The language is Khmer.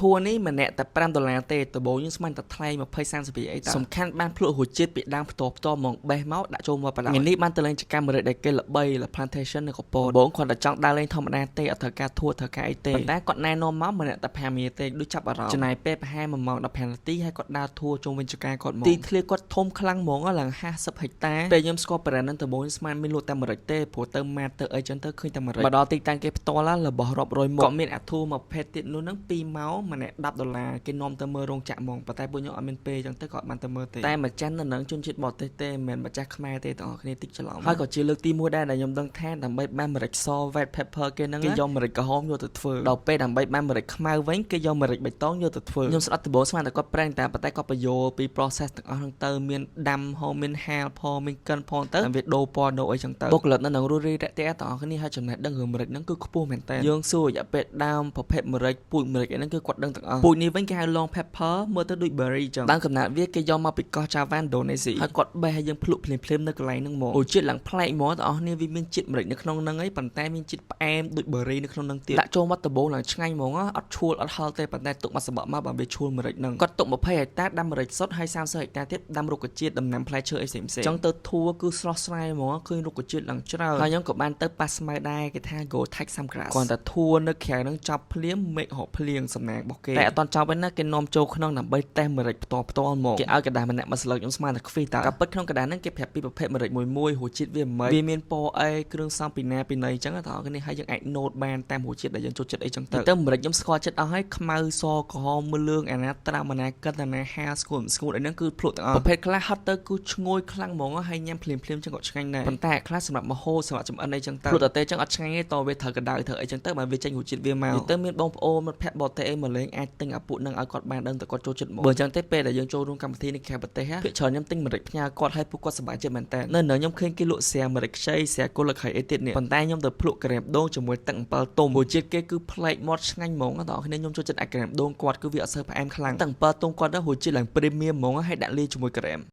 tour នេះម្នាក់តែ5ដុល្លារទេដំបូងយើងស្មានតែថ្លៃ20 30រៀលអីតាសំខាន់បានភ្លក់រសជាតិពីដើមផ្ទាល់ផ្ទាល់ហ្មងបេះមកដាក់ចូលមកបណ្ដោយថ្ងៃនេះបានទៅលេងចកាម្រេចដែលគេល្បី La Plantation នៅកពតដំបូងគាត់តែចង់ដើរលេងធម្មតាទេអត់ត្រូវការ tour ត្រូវការអីទេប៉ុន្តែគាត់ណែនាំមកម្នាក់តែ5រៀលទេដូចចាប់អារម្មណ៍ចំណាយពេលប្រហែល1ម៉ោង15នាទីហើយគាត់ដើរ tour ជុំវិញចកាគាត់មកទីធ្លាគាត់ធំខ្លាំងហ្មងឡើង50ហិកតាពេលខ្ញុំស្គាល់ brand ហ្នឹងដំបូងខ្ញុំស្មានមានលក់តែម្រេចទេព្រោះទៅម៉ាតទៅអីចឹងទៅឃើញតែម្រេចមកដល់ទីតាំងគេផ្ទាល់របស់រាប់រយមុខក៏មានអា tour មួយប្រភេទទៀតនោះហ្នឹង2ម៉ោងម្នាក់10ដុល្លារគេនាំទៅមើលរោងចក្រហ្មងប៉ុន្តែពួកខ្ញុំអត់មានពេលចឹងទៅក៏អត់បានទៅមើលទេតែម្ចាស់នៅនឹងជនជាតិបរទេសទេមិនមែនម្ចាស់ខ្មែរទេទាំងអស់គ្នាតិចច្រឡំហើយក៏ជាលើកទី1ដែរដែលខ្ញុំដឹងថាដើម្បីបានម្រេចស white pepper គេហ្នឹងគេយកម្រេចក្រហមយកទៅធ្វើដល់ពេលដើម្បីបានម្រេចខ្មៅវិញគេយកម្រេចបៃតងយកទៅធ្វើខ្ញុំស្ដាប់ដំបូងស្មានតែគាត់ប្រេងតែប៉ុន្តែគាត់បញ្យល់ពី process ទាំងអស់ហ្នឹងទៅមានដាំហូមមានហាលផងមានកិនផងទៅវាដូរពណ៌ដូរអីចឹងទៅបុគ្គលិកនៅនឹងរស់រាយរាក់ទាក់ទាំងអស់គ្នាហើយចំណេះដឹងរឿងម្រេចហ្នឹងគឺខ្ពស់មែនតើយើងសួររយៈពេលដើមប្រភេទម្រេចពូចម្រេចអីហ្នឹងគឺគាត់ដឹងទាំងអស់ពូជនេះវិញគេហៅ long pepper មើលទៅដូច berry ចឹងដើមកំណើតវាគេយកមកពីកោះចាវ៉ាឥណ្ឌូនេស៊ីហើយគាត់បេះឲ្យយើងភ្លក់ភ្លាមៗនៅកន្លែងហ្នឹងហ្មងអូជាតិឡើងប្លែកហ្មងទាំងអស់គ្នាវាមានជាតិម្រេចនៅក្នុងហ្នឹងឯងប៉ុន្តែមានជាតិផ្អែមដូច berry នៅក្នុងហ្នឹងទៀតដាក់ចូលមកដំបូងឡើងឆ្ងាញ់ហ្មងអត់ឈួលអត់ហឹរទេប៉ុន្តែទុកមកសបកមកបើវាឈួលម្រេចហ្នឹងគាត់ទុក20ហិកតាដាំម្រេចសុទ្ធហើយ30ហិកតាទៀតដាំរុក្ខជាតិដំណាំផ្លែឈើអីផ្សេងៗចឹងទៅធួគឺស្រស់ស្រាយហ្មងឃើញរុក្ខជាតិឡើងច្រើនហើយខ្ញុំក៏បានទៅប៉ះស្មៅដែរគេថា go touch some grass គ្រាន់តែធួនៅក្រៅហ្នឹងចាប់ភ្លាមមេឃហកភ្លៀងសំណាងរបស់គេតែអត់តចប់ឯណាគេនាំចូលក្នុងដើម្បីតេស្តម្រេចផ្ទាល់ផ្ទាល់ហ្មងគេឲ្យកระดาษម្នាក់មួយស្លឹកខ្ញុំស្មានតែខ្វះតើក៏ពិតក្នុងកระดาษហ្នឹងគេប្រាប់ពីប្រភេទម្រេចមួយមួយរសជាតិវាមិនវាមានពណ៌អីគ្រឿងផ្សំពីណាពីណីអញ្ចឹងតើគ្នាហើយយើងអាច note បានតាមរសជាតិដែលយើងចូលចិត្តអីចឹងទៅទៅម្រេចខ្ញុំស្គាល់ចិត្តអស់ហើយខ្មៅសក្រហមលឿងអាណាត្រាំអាណាកិតអាណាហាស្គួតស្គួតអីហ្នឹងគឺភ្លក់ទាំងអស់ប្រភេទខ្លះហត់ទៅគឺឈ្ងុយខ្លាំងហ្មងហើយញ៉ាំភ្លាមភ្លាមចឹងក៏ឆ្ងាញ់ដែរប៉ុន្តែខ្លះសម្រាប់មហូរសម្រាប់ចម្អិនអីចឹងទៅភ្លក់តែទេចឹងអត់ឆ្ងាញ់ទេតវាត្រូវកម្ដៅត្រូវអីចឹងទៅបើវាចេញរសជាតិវាមកទៅមានបងប្អូនមិត្តភក្តិបរទេសអីមកលេងអាចទិញអាពួកនឹងឲ្យគាត់បានដឹងតែគាត់ចូលចិត្តមកបើចឹងទេពេលដែលយើងចូលរួមកម្មវិធីនេះក្រៅប្រទេសភាគច្រើនខ្ញុំទិញម្រេចផ្ញើគាត់ឲ្យពួកគាត់សប្បាយចិត្តមែនតើនៅនៅខ្ញុំឃើញគេលក់ស្រាម្រេចខ្ចីស្រាគល់ខៃអីទៀតនេះប៉ុន្តែខ្ញុំទៅភ្លក់ក្រែមដូងជាមួយទឹកអំពិលទុំព្រោះជាតិគេគឺប្លែកមាត់ឆ្ងាញ់ហ្មងដល់គ្នាខ្ញុំចូលចិត្តអាក្រែមដូងគាត់គឺវាអត់សូវផ្អែមខ្លាំងទឹកអំពិលទុំគាត់ទៅរសជាតិឡើង premium ហ្មងហើយដាក់លាយជាមួយក្រែម។